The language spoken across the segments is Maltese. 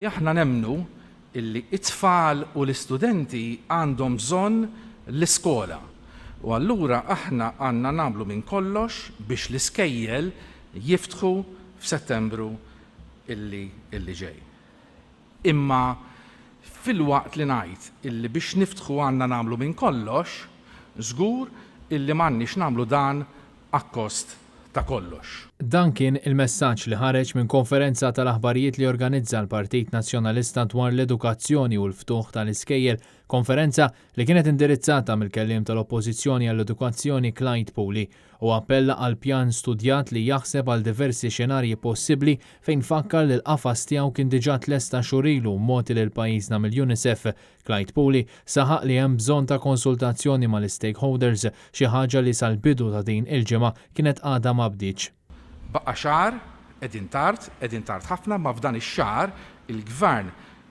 Aħna nemmnu illi t-tfal u l-istudenti għandhom bżonn l-iskola u allura aħna għandna nagħmlu minn kollox biex l-iskejjel jiftħu f'Settembru illi illi ġej. Imma filwaqt li ngħid illi biex niftħu għandna nagħmlu minn kollox, żgur illi m'għandniex nagħmlu dan akkost ta' kollox. Dan kien il-messaġġ li ħareġ minn konferenza tal-aħbarijiet li organizza l-Partit Nazzjonalista dwar l-edukazzjoni u l-ftuħ tal-iskejjel, konferenza li kienet indirizzata mill-kelliem tal-Oppożizzjoni għall-Edukazzjoni Clyde Puli u appella għal pjan studjat li jaħseb għal diversi xenarji possibbli fejn fakkar li l-qafas tiegħu kien diġà tlesta xhur ilu mogħti lil pajjiżna mill-UNICEF. Clyde Puli saħaq li hemm bżonn ta' konsultazzjoni mal-istakeholders, xi ħaġa li sal-bidu ta' din il-ġimgħa kienet għadha ma bdietx. Baqa' xahar, qegħdin tard, qegħdin tard ħafna, imma f'dan ix-xahar il-Gvern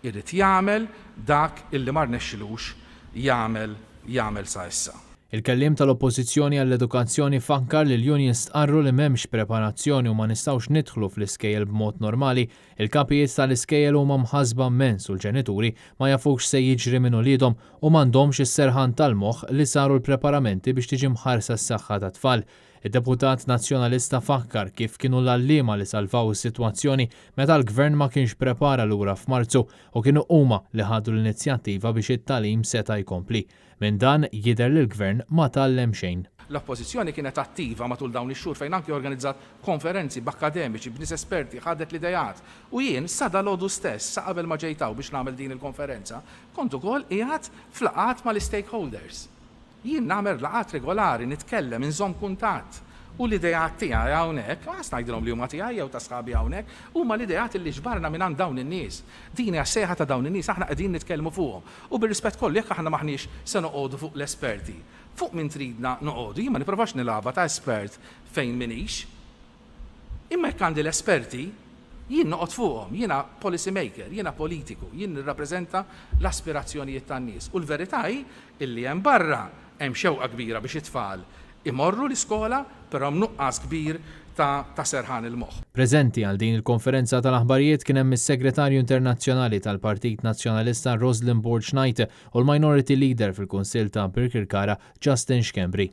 irid jagħmel dak illi ma rnexxilux jagħmel jagħmel sa issa. Il-kelliem tal-Oppożizzjoni għall-Edukazzjoni fakkar li l-unions stqarru li m'hemmx preparazzjoni u ma nistgħux nidħlu fl-iskejjel b'mod normali. Il-kapijiet tal-iskejjel huma mħassba mmens u l-ġenituri ma jafux x'se jiġri minn uliedhom u m'għandhomx is-serħan tal-moħħ li saru l-preparamenti biex tiġi mħarsa s-saħħa tat-tfal. Id-deputat Nazzjonalista fakkar kif kienu l-għalliema li salvaw is-sitwazzjoni meta l-Gvern ma kienx prepara lura f'Marzu u kienu huma li ħadu l-inizjattiva biex it-tagħlim seta' jkompli. Minn dan jidher li l-Gvern ma tgħallem xejn. L-Oppożizzjoni kienet attiva matul dawn ix-xhur fejn anki organizzat konferenzi b'akkademiċi, b'nies esperti, ħadet l-ideat. U jien, sa dalgħodu stess, sa qabel ma ġejt hawn biex nagħmel din il-konferenza, kont ukoll qiegħed f'laqgħat mal-istakeholders. Jien nagħmel laqgħat regolari, nitkellem, inżomm kuntatt. U l-ideat tiegħi hawnhekk, ma qas ngħidilhom li huma tiegħi jew ta' sħabi hawnhekk, huma l-ideat li ġbarna mingħand dawn in-nies. Din hija s-sejħa ta' dawn in-nies, aħna qegħdin nitkellmu fuqhom. U bir-rispett kollu jekk aħna m'aħniex se noqogħdu fuq l-esperti, fuq min tridna noqogħdu? Jien ma nipprovax nilgħabha ta' espert fejn m'iniex. Imma jekk għandi l-esperti, jien noqgħod fuqhom. Jiena policy maker, jiena politiku, jien nirrappreżenta l-aspirazzjonijiet tan-nies. U l-verità hi illi hemm barra hemm xewqa kbira biex it-tfal imorru l-iskola, però hemm nuqqas kbir ta' ta' serħan il-moħħ. Preżenti għal din il-konferenza tal-aħbarijiet kien hemm is-Segretarju Internazzjonali tal-Partit Nazzjonalista Roslyn Borg Knight u l-Minority Leader fil-Kunsill ta' Birkirkara Justin Schembri.